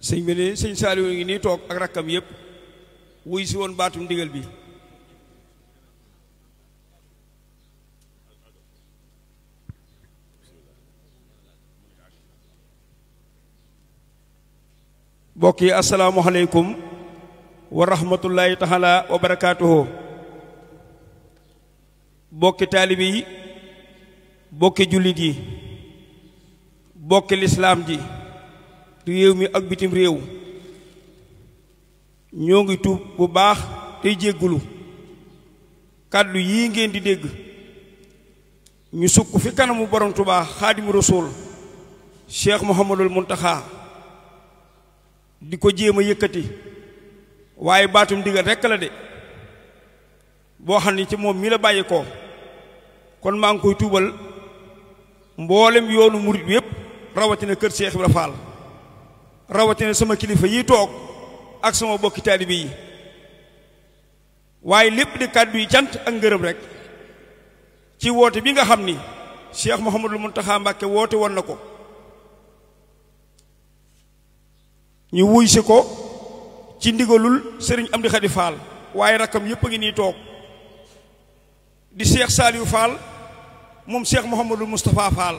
sëñ bi ne sëñ Saaliw ngi nii toog ak rakkam yépp wuy si woon baatum ndigal bi mbokk yi asalaamualeykum wa rahmatullahi taala wa barakaatuhu bokki taalibe yi bokki jullit yi bokki lislaam ji réew mi ak bitim réew ñoo ngi tuub bu baax tey jéggulu kàddu yii ngeen di dégg ñu sukk fi kanamu borom Tuubaa xaadimu rasuul Cheikh Mouhamadul Muntaxa di ko jéem a yëkkati waaye baatum ndigal rekk la de boo xam ne ci moom mi la bàyyi ko kon maa ngi koy tuubal mboolem yoonu murit bi yépp rawatina kër Cheikh Ibra Fall rawatina sama kilifa yi toog ak sama bokki taalibe yi waaye lépp di kàddu yi cant ak ngërëm rek ci woote bi nga xam ni Cheikh Mouhamadul Mountakha Mbacké woote woon na ko ñu wuy si ko ci ndigalul sëriñ Amdi Xadi Fall waaye rakkam yépp a ngi nii toog di Cheikh Saliou Fall moom Cheikh Mouhamadul Moustapha Fall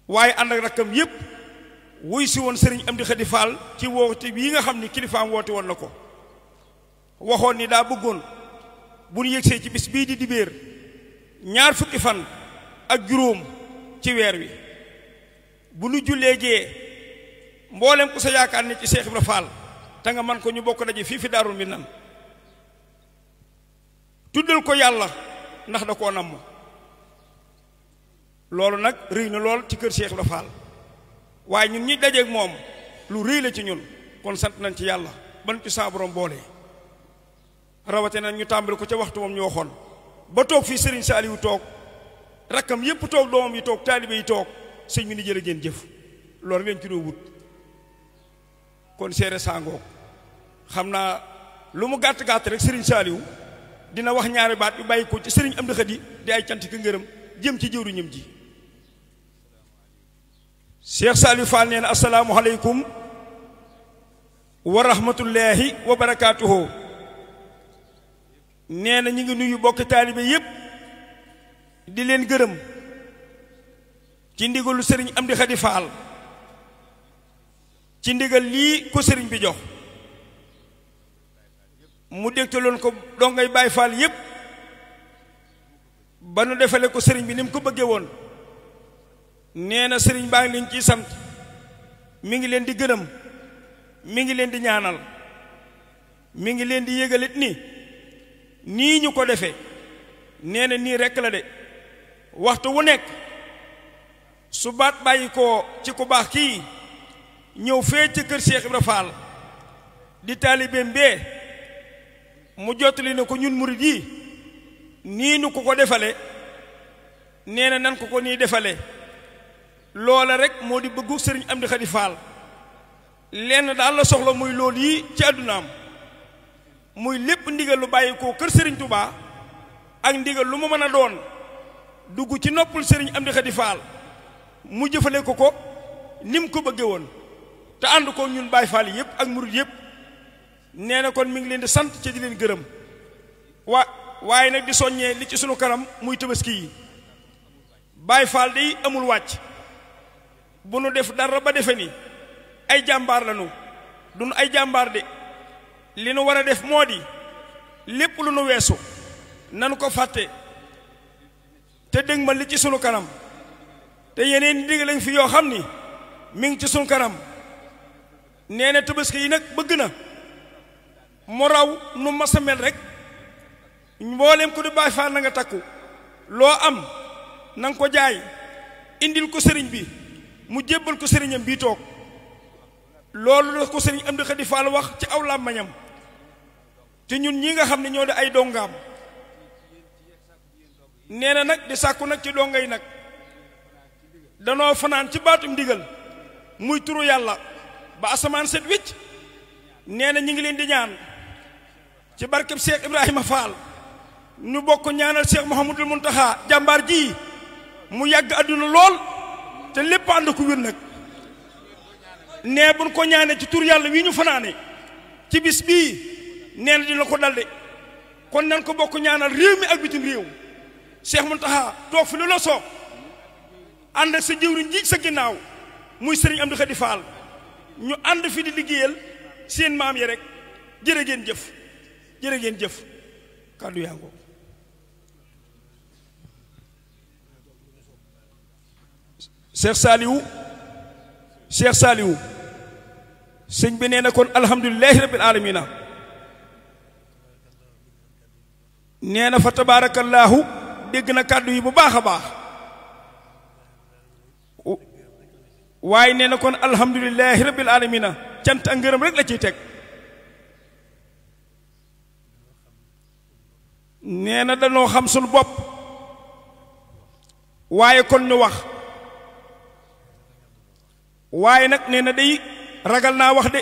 waaye ànd ak rakkam yépp wuy si woon sëriñ Amdi Xadi Fall ci woote bii nga xam ni kilifaam woote woon na ko waxoon ni daa bëggoon bu ñu yëgsee ci bis bii di dibéer ñaar fukki fan ak juróom ci weer wi bu nu jullee gee mboolem ku sa yaakaar ni ci Cheikh Ibra Fall te nga man ko ñu bokk daje fii fi Daarul Minaan tuddal ko yàlla ndax da koo namm loolu nag rëy na lool ci kër Cheikh Ibra Fall waaye ñun ñi dajeeg moom lu rëy la ci ñun kon sant nañ ci yàlla ban ci saa borom boole rawate nañ ñu tàmbali ko ca waxtu moom ñu waxoon ba toog fii Serigne Saliou toog rakkam yépp toog doomam yi toog taalibe yi toog sëñ bi ni jërë ngeen jëf loolu ngeen ci doo wut kon seere sangoo xam naa lu mu gàtt-gàtt rek Serigne Saliou dina wax ñaari baat yu bàyyi ko ci Serigne Amdi Xadi di ay cant ka ngërëm jëm ci jëwriñam ji Cheikh Saliou Fall nee na asalaamualeykum wa rahmatullahi wa barakaatuhu nee na ñu ngi nuyu bokki taalibe yépp di leen gërëm ci ndigalu sëriñ Amdi Xadi Fall ci ndigal lii ko sëriñ bi jox mu dégtaloon ko dongay Baay Fall yépp ba nu defale ko sëriñ bi ni mu ko bëggee woon nee na sëriñ baa ngi leen ciy sant mi ngi leen di gërëm mi ngi leen di ñaanal mi ngi leen di yégalit ni nii ñu ko defee nee na nii rekk la de waxtu wu nekk su baat bàyyi ko ci ku baax kii ñëw fee ci kër Cheikh Ibra Fall di taalibeem bee mu jottali ne ko ñun murid yi nii nu ko defale nee na nan ko nii defale loola rek moo di bëggu sëriñ Amdi Xadi Fall lenn daal la soxla muy loolu yi ci àddunaam muy lépp ndigal lu bàyyi ko kër sëriñ Touba ak ndigal lu mu mën a doon dugg ci noppul sëriñ Amdi Xadi Fall mu jëfale ko ko ni mu ko bëggee woon te ànd ko ñun Baay Fall yépp ak murid yépp nee na kon mi ngi leen di sant ci di leen gërëm waaye nag di soññee li ci sunu kanam muy tabaski yi Baay Fall day amul wàcc bu nu def dara ba defe ni ay jàmbaar lañu duñu ay jàmbaar de li nu war a def moo di lépp lu nu weesu nanu ko fàtte te dégg ma li ci sunu kanam te yeneen ni digg lañ fi yoo xam ni mi ngi ci sunu kanam nee na tabaski yi nag bëgg na mu raw nu masa mel rek mboolem ko di Baay Faal na nga takku loo am na nga ko jaay indil ko sëriñ bi mu jébbal ko sëriñam bii toog loolu la ko sëriñ Amdi Xadi Fall wax ci aw làmmañam te ñun ñi nga xam ne ñoo di ay dongaam nee na nag di sàkku nag ci donga yi nag danoo fanaan ci baatum ndigal muy turu yàlla ba asamaan set wicc nee na ñi ngi leen di ñaan ci barkeb Cheikh Ibrahima Fall ñu bokk ñaanal Cheikh Mouhamadul Mountakha jàmbaar ji mu yàgg àdduna lool te lépp ànd ko wér nag nee buñ ko ñaanee ci tur yàlla wii ñu fanaane ci bis bii nee na dina ko dalde kon nan ko bokk ñaanal réew mi ak bitim réew Cheikh Mountakha toog fi lu la soob ànd ak sa jëwriñ ji sa ginnaaw muy sëriñ Amdi Khady Fall ñu ànd fi di liggéeyal seen maam yi rek jërë ngeen jëf jërë ngeen jëf kàddu yaa ngoo Cheikh Saliou sëñ bi nee na kon alhamdulilahi rabbil alamina nee na fa tabaarakallaahu dégg na kàddu yi bu baax a baax waaye nee na kon alhamdulilahi rabbil alamina cant ak ngërëm rek la ciy teg nee na dañoo xam suñu bopp waaye kon ñu wax waaye nag nee na day ragal naa wax de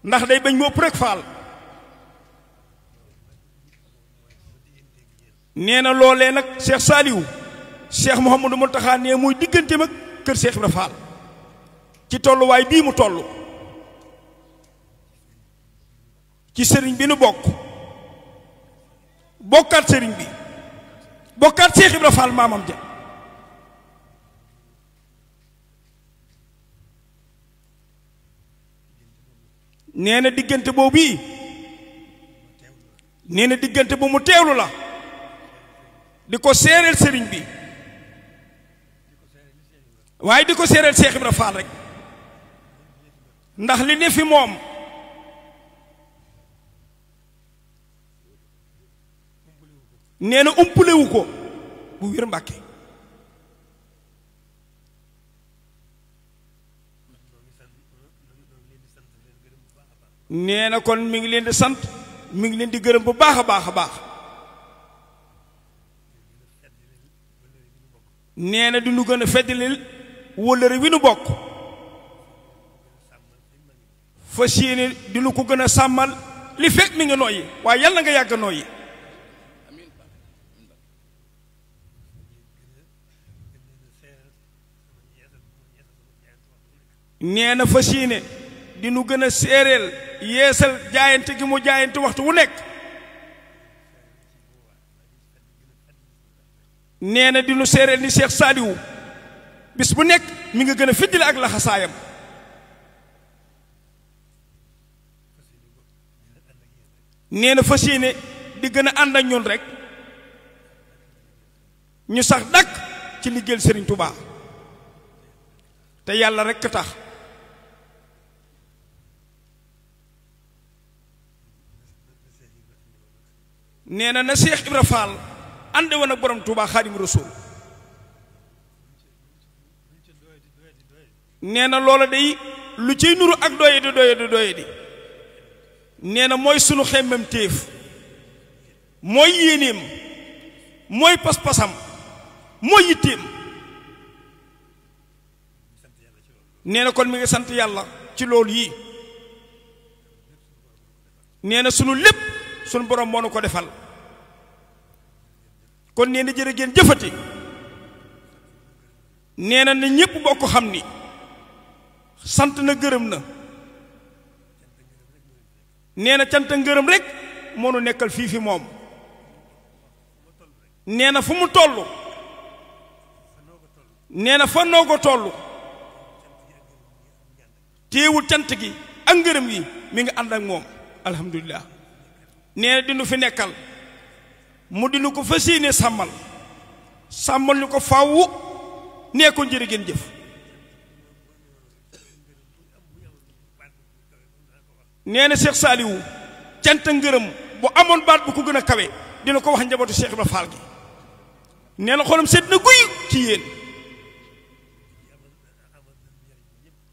ndax day bañ mu ëpp rek faal nee na loolee nag Cheikh Saliou Cheikh Mouhamadou Mountakha nee muy digganteem ak kër Cheikh Ibra Fall ci tolluwaay bii mu toll ci sëriñ bi nu bokkaat sëriñ bi bokkaat Cheikh Ibra Fall maamam ja nee na diggante boobu bii nee na diggante bu mu teewlu la di ko seereel sëriñ bi waaye di ko seereel Cheikh Ibra Fall rek ndax li ne fi moom nee na umpulewu ko bu wér Mbàkke nee na kon mi ngi leen di sant mi ngi leen di gërëm bu baax a baax a baax nee na di nu gën a feddalil wóllëre wi nu bokk fas yéene di nu ko gën a sàmmal li fekk mi ngi nooyi waaye yàlla nga yàgg nooyi nee na fas yéene di nu gën a séeréel yeesal jaayante gi mu jaayante waxtu wu nekk nee na di nu séeréel ni Cheikh Saliou bis bu nekk mi nga gën a fiddile ak laxasaayam nee na fas yéene di gën a ànd ak ñun rek ñu sax dakk ci liggéeyal Serigne Touba te yàlla rek tax nee na Cheikh Ibra Fall ànd woon ak borom Touba Xaadimu Rasuul nee na loola day lu ciy nuru ak doye di nee na mooy sunu xemmem téef mooy yéenéem mooy pas-pasam mooy yitteem nee na kon mi ngi sant yàlla ci loolu yii nee na sunu lépp sunu borom moo nu ko defal kon nee na jërë ngeen jëfati nee na ñépp bokk xam ni sant na gërëm na nee na cant ngërëm rek moo nu nekkal fii fi moom nee na fu mu toll nee na fa noo ko toll téewul cant gi ak ngërëm yi mi ngi ànd ak moom alhamdulilah nee na dinu fi nekkal mu dinu ko fas yéene sàmmal ñu ko fàwwu nee ko jërë ngeen jëf nee na Cheikh Saliou cant ngërëm bu amoon baat bu ko gën a kawe dina ko wax njabootu Cheikh Ibra Fall gi nee na xolam seet na guy ci yéen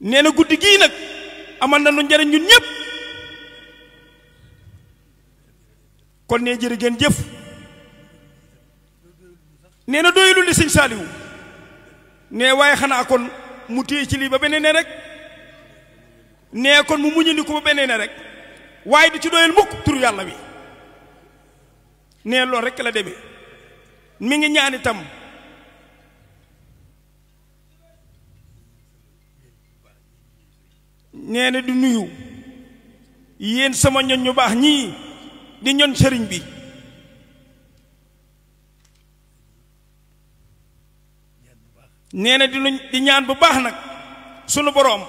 nee na guddi gii nag amal na nu njariñ ñun ñépp kon nee jërë ngeen jëf nee na doyulul li sëñ Saliou nee waaye xanaa kon mu téye ci lii ba beneen ne rek nee kon mu muñandi ko ba beneen ne rek waaye di ci doyal mukk tur yàlla wi nee loolu rek la demee mi ngi ñaan itam nee na di nuyu yéen sama ñoñ ñu baax ñii di ñoñ sëriñ bi nee na di ñaan bu baax nag sunu boroom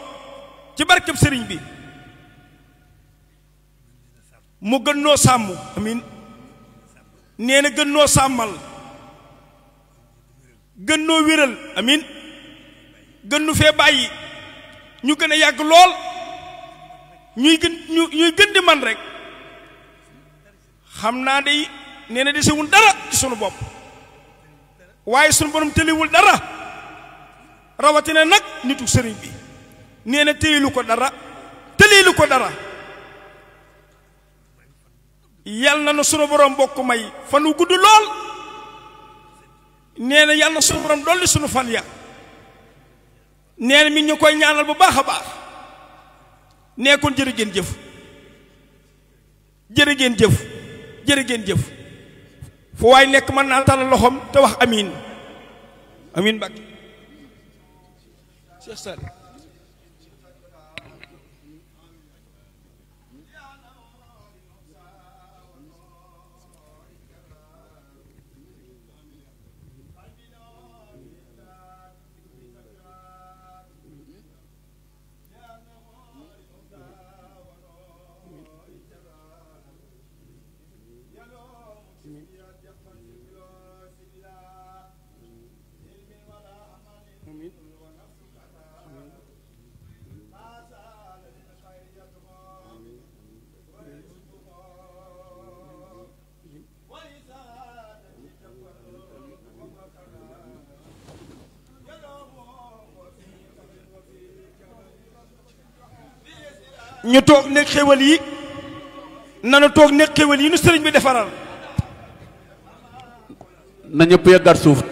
ci barkeb sëriñ bi mu gën noo sàmm amin nee na gën noo sàmmal gën noo wéral amin gën nu fee bàyyi ñu gën a yàgg lool ñuy gën di man rek xam naa day nee na desewul dara ci sunu bopp waaye sunu borom tëliwul dara rawatina nag nitu sëriñ bi nee na téyelu ko dara tëlilu ko dara yal na sunu borom bokk may fan wu gudd lool nee na yal na sunu borom dolli sunu fan ya nee na mi ñu koy ñaanal bu baax a baax nee kon jërë ngeen jëf jërë ngeen jëf jërë ngeen jëf fu waay nekk mën naa talal loxoom te wax amiin amiin Mbàkke Cheikh Sall ñu toog nekk xéwal yi nanu toog nekk xéwal yi nu sëriñ bi defaral na ñëpp yeggaat suuf